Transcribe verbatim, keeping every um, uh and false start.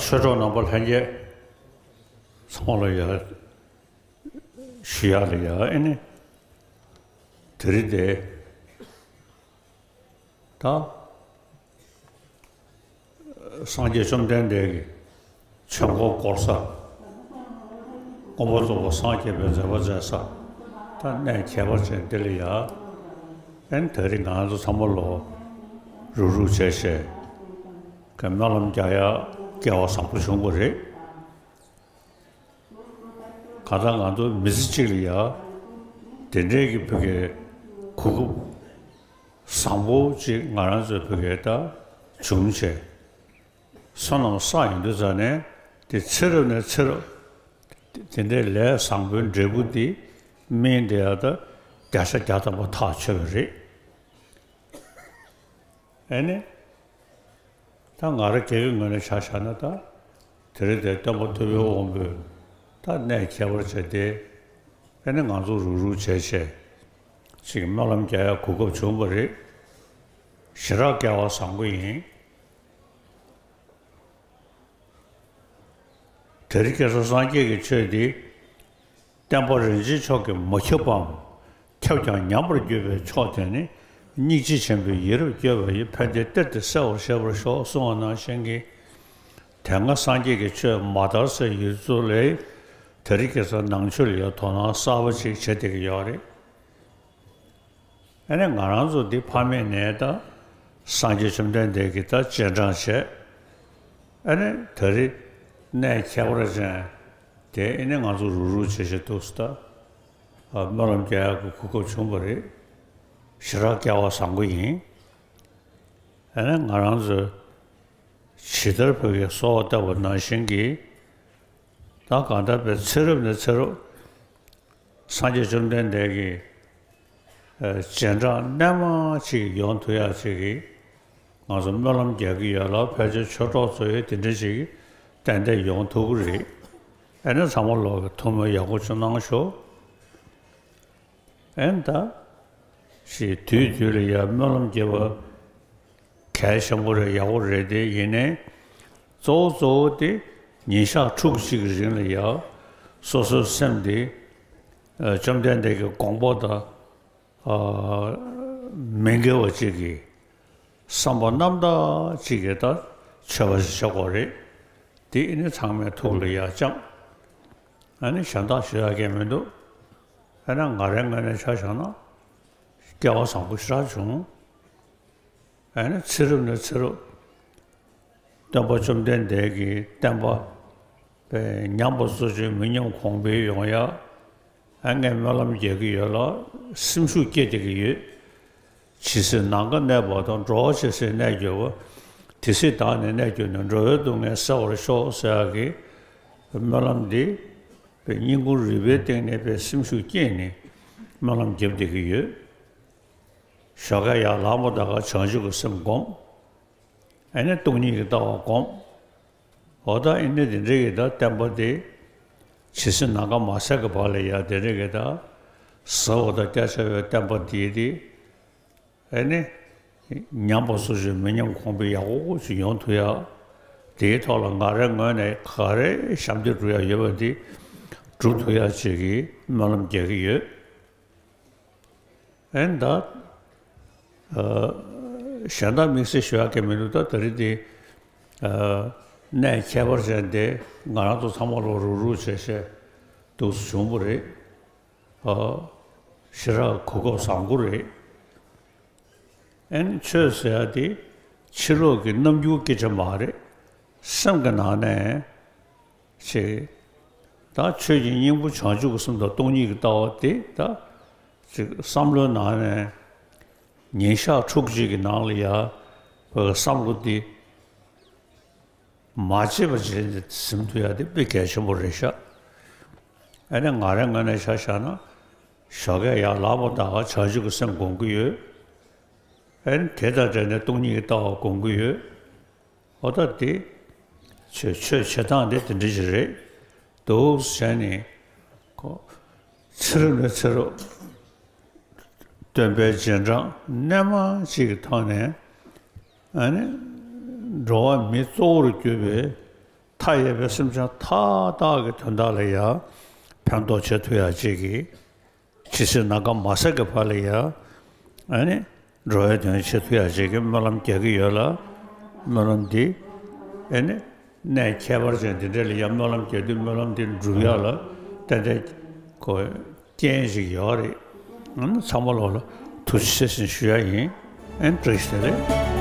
ཆོས་གྲོགས་རྣམ་པ་ལྷན་རྒྱས་ཚང་མ་ལ་ཡ་ཞུ་ཡག་ལ་ཡ་ཨེ་ནི་དེ་རིང་དེ་ད་སངས་རྒྱས་བཅོམ་ལྡན་འདས་ཀྱི་ཆོས་འཁོར་བསྐོར་ས། མགོན་པོ་རྫོགས་པ་སངས་རྒྱས་པའི་མཛད་པ་མཛད་ས། ད་གནས་ཁྱད་པར་ཅན་འདི་ལ་ཡ་ཨེ་ནི་དེ་རིང་ང་ཚོ་ཚང་མ་ལོ་རུག་རུག་བྱས་བྱས་ཀྱི་སྨོན་ལམ་རྒྱག་ཡ་སྐལ་བ་བཟང་པོ་བྱུང་བ་རེད། གང་ལྟར་ང་ཚོ་མི་ཚེ་གཅིག་ལ་ཡ་དེ་འདྲའི་གི་བུ་གའི་གོ་སྐབས་བཟང་པོ་ཅིག་ང་རང་ཚོའི་བུ་གའི་ད་བྱུང་བྱས། བསོད་ནམས་བསགས་ཡོང་དུས་ཙ་ནས་དེ་ཚེ་རབས་ནས་ཚེ་རབས་དེ་འདྲའི་ལས་བཟང་པོའི་འབྲས་བུ་དེ་སྨིན་བསྡད་ཡ་ད་བརྒྱ་ཆ་བརྒྱ་ཐམ་པ་ཐག་ཆོད་པ་རེད། ཨེ་ནི། ད་ང་རང་སྒེར་གྱི་ངོས་ནས་ཆ་བཞག་ན་ད། དེ་རིང་དེ་སྟོན་པ་ཐུབ་པའི་དབང་པོས་ད་གནས་ཁྱད་པར་ཅན་དེ། ཨེ་ནི་ང་ཚོ་རུག་རུག་བྱས་བྱས། ཅིག་སྨོན་ལམ་རྒྱག་ཡ་གོ་སྐབས་བྱུང་བ་རེད། ཞེ་དྲག་སྐལ་བ་བཟང་པོ་ཡིན། དེ་རིང་ཁ་སང་སངས་རྒྱས་ཀྱི་ཆོས་འདི། བསྟན་པ་རིན་ཆེན་མཆོག་གིས་མ་ཁྱབ་པའམ། ཁྱབ་ཀྱང་ཉམས་པར་གྱུར་པའི་མཆོག་དེ་ནི། སྙིང་རྗེ་ཆེན་པོས་ཡིད་རབ་བསྐྱོད་པ་ཡི། ཕན་བདེའི་གཏེར་དེ་གསལ་བར་ཤེས་པར་ཤོག་གསུངས་པ་ནང་བཞིན་གྱི། དེ་སྔ་སངས་རྒྱས་ཀྱི་ཆོས་མ་དར་སའི་ཡུལ་ཚོ་ལས། དེ་རིང་ཁ་སང་ནང་ཆོས་ལ་ཡང་དོ་སྣང་གསར་པ་ཅིག་བྱེད་བསྡད་ཀྱི་ཡོད་རེད། ཨ་ནི་ང་རང་ཚོ་འདི་ཕ་མེས་ནས་ད་སངས་རྒྱས་བཅོམ་ལྡན་འདས་ཀྱི་ད་རྗེས་འབྲང་བྱས། ཨ་ནི་ད་རེས་གནས་ཁྱད་པར་ཅན་དེ་ཨ་ནི་ང་ཚོ་རུག་རུག་བྱེད་བྱེད་འདུག་ས་ད། ཨ་སྨོན་ལམ་རྒྱག་ཡག་གི་གོ་སྐབས་བྱུང་བ་རེད། ཞེ་དྲག་སྐལ་བ་བཟང་པོ་ཡིན། ཨ་ནི་ང་རང་ཚོས་ཇི་ལྟར་བོད་ཀྱི་གསོལ་བ་བཏབ་པ་ནང་བཞིན་གྱིས། ད་གང་ལྟར་བའི་ཚེ་རབས་ནས་ཚེ་རབས། སངས་རྒྱས་བཅོམ་ལྡན་འདས་ཀྱི་ཨ་རྗེས་འབྲང་རྣལ་མ་ཅིག་ཡོང་ཐུབ་ཡག་ཅིག་གི་ང་ཚོ་སྨོན་ལམ་རྒྱག་གི་ཡོད་ལ། ཕལ་ཆེར་ཆོས་གྲོགས་ཚོ་ཡིས་དེ་འདྲ་ཅིག་ཏན་ཏན་ཡོང་ཐུབ་ཀྱི་རེད། ཨ་ནི་ཚང་མ་ལོག་གི་ཐུགས་སྨོན་ཡག་པོ་ཅིག་གནང་ཤོག་ཨ་ནི་ད་ཞེས་དུས་དུས་ལ་ཡ་སྨོན་ལམ་རྒྱབ་པ་གལ་ཆེན་པོ་རེད། ཡག་པོ་རེད་དེ། ཡིན་ནའི་གཙོ་བོ་གཙོ་བོ་དེ་ཉིན་ཞག་ཕྲུགས་གཅིག་གི་རིང་ལ་ཡ་སོ་སོའི་སེམས་དེ་ཨ་བཅོམ་ལྡན་འདས་ཀྱི་དགོངས་པ་དང་ཨ་མི་འགལ་བ་ཅིག་གི་བསམ་པ་རྣམ་དག་ཅིག་གི་ད་མཆོད་པ་ཞིག་བྱེད་དགོས་རེད། དེ་ཨ་ནི་ཚང་མའི་ཐུགས་ལ་ཡ་བཅངས། ཨ་ནི་གཞན་དག་ཞུ་ཡག་གི་མི་འདུག་ཨ་ནི་ང་རའི་ངོས་ནས་ཆ་བཞག་ན་སྐལ་བ་བཟང་པོ་ཞེ་དྲག་བྱུང་། ཨ་ནི་ཚེ་རབས་ནས་ཚེ་རབས། སྟོན་པ་བཅོམ་ལྡན་འདས་ཀྱི་བསྟན་པ་པའི་ཉམས་པ་སོར་ཆུད་མི་ཉམས་གོང་འཕེལ་ཡོང་ཡ། ཨ་ངས་སྨོན་ལམ་རྒྱག་གི་ཡོད་ལ། སེམས་ཤུགས་སྐྱེད་བསྡད་ཀྱི་ཡོད། ཇི་སྲིད་ནམ་མཁའ་གནས་པ་དང་། འགྲོ་བ་ཇི་སྲིད་གནས་གྱུར་པ། དེ་སྲིད་བདག་ནི་གནས་གྱུར་ནས། འགྲོ་བའི་སྡུག་བསྔལ་སེལ་བར་ཤོག་ཟེར་ཡག་གི་སྨོན་ལམ་འདི་པའི་སྙིང་ཁུང་རུས་པའི་གཏིང་ནས་པའི་སེམས་ཤུགས་སྐྱེད་ནས་སྨོན་ལམ་རྒྱབ་བསྡད་ཀྱི་ཡོད། ཞོགས་ཀས་ཡར་ལངས་པ་དང་བྱང་ཆུབ་ཀྱི་སེམས་བསྒོམ། ཨ་ནི་སྟོང་ཉིད་ཀྱི་ལྟ་བ་བསྒོམ། འོ་ད་ཨ་ནི་དེ་འདྲའི་གི་ད་བསྟན་པ་དེ་ཇི་སྲིད་ནམ་མཁའ་མ་ཟད་ཀྱི་བར་ལ་ཡ་དེ་འདྲའི་གི་ད་ཟབ་པ་དང་རྒྱ་ཆེ་བའི་བསྟན་པ་དེ་དེ་ཨ་ནི་ཉམས་པ་སོར་ཆུད་མི་ཉམས་གོང་འཕེལ་ཡག་པོ་ཞིག་ཡོང་ཐུབ་ཡ། དེའི་ཐོག་ལ་ང་རའི་ངོས་ནས་ག་རེ་ཞབས་འདེགས་སྒྲུབ་ཡ་ཡོད་པ་དེ་སྒྲུབ་ཐུབ་ཡ་ཅིག་གི་སྨོན་ལམ་རྒྱག་གི་ཡོད། ཨེ་ད། ཨ་གཞན་དག་དམིགས་བསལ་ཞུ་ཡག་གི་མི་འདུག་ད་ད་རེས་དེ་ཨ་གནས་ཁྱད་པར་ཅན་དེ་ང་རང་ཚོ་ཚང་མ་ལོ་རུག་རུག་བྱས་བྱས་འདུག་སེ་བྱུང་བ་རེད། ཨ་ཞེ་དྲག་གོ་སྐབས་བཟང་པོ་རེད། ཨེ་ཆོས་ཟེར་ཡག་དེ་ཕྱི་ལོགས་ཀྱི་རྣམ་འགྱུར་སྐད་ཆ་མ་རེད། སེམས་ཀྱི་ནང་ནས། ཅེས། ད་ཆོས་ཀྱི་སྙིང་པོ་བྱང་ཆུབ་ཀྱི་སེམས་དང་སྟོང་ཉིད་ཀྱི་ལྟ་བ་དེ་ད་ཅིག་བསམ་བློའི་ནང་ནས་ཉིན་ཞག་ཕྲུགས་གཅིག་གི་ནང་ལ་ཡ་བོད་ཀྱི་བསམ་བློ་འདི་མ་བརྗེད་པ་བྱས་ནས་ཟིན་ཐུབ་ཡ་དེ་དཔེ་གལ་ཆེན་པོ་རེད་ཤག་ཨ་ནི་ང་རའི་ངོས་ནས་ཆ་བཞག་ན་ཞོགས་ཀས་ཡར་ལངས་པ་དང་བྱང་ཆུབ་ཀྱི་སེམས་སྒོམ་གྱི་ཡོད། ཨ་ནི་དེ་དང་འབྲེལ་ནས་སྟོང་ཉིད་ཀྱི་ལྟ་བ་སྒོམ་གྱི་ཡོད། འོ་ད་དེ། ཆོས་ཆོས་བྱེད་སྟངས་དེ་དེ་འདྲ་ཞིག་རེད། འདུག་བྱས་ནས། ཁོ། ཚེ་རབས་ནས་ཚེ་རབས། སྟོན་པའི་རྗེས་འབྲང་རྣལ་མ་ཅིག་གི་ཐོག་ནས། ཨ་ནི། འགྲོ་བ་མི་གཙོ་བོར་གྱུར་པའི་ མཐའ་ཡས་པའི་སེམས་ཅན་མཐའ་དག་གི་དོན་དག་ལ་ཡང་ཕན་ཐོགས་བྱེད་ཐུབ་ཡ་ཅིག་གི། ཇི་སྲིད་ནམ་མཁའ་མ་ཟད་ཀྱི་བར་ལ་ཡང་ཨ་ནི་འགྲོ་བའི་དོན་བྱེད་ཐུབ་ཡ་ཅིག་གི་སྨོན་ལམ་རྒྱག་གི་ཡོད་ལ། སྨོན་ལམ་འདི་ཨ་ནི་གནས་ཁྱད་པར་ཅན་འདི་འདྲ་ལ་ཡང་སྨོན་ལམ་རྒྱག་དུས་སྨོན་ལམ་འདི་འགྲུབ་ཡ་ལ་ཏན་ཏན་ཁོ་རྐྱེན་ཞིག་ཡོད་རེད། ཨ་ནི་ཚང་མ་ལོག་ལ་ཐུགས་རྗེ་ཆེ་ཟེར་ཞུ་ཡ་ཡིན། ཨ་ནི་བཀྲ་ཤིས་བདེ་ལེགས།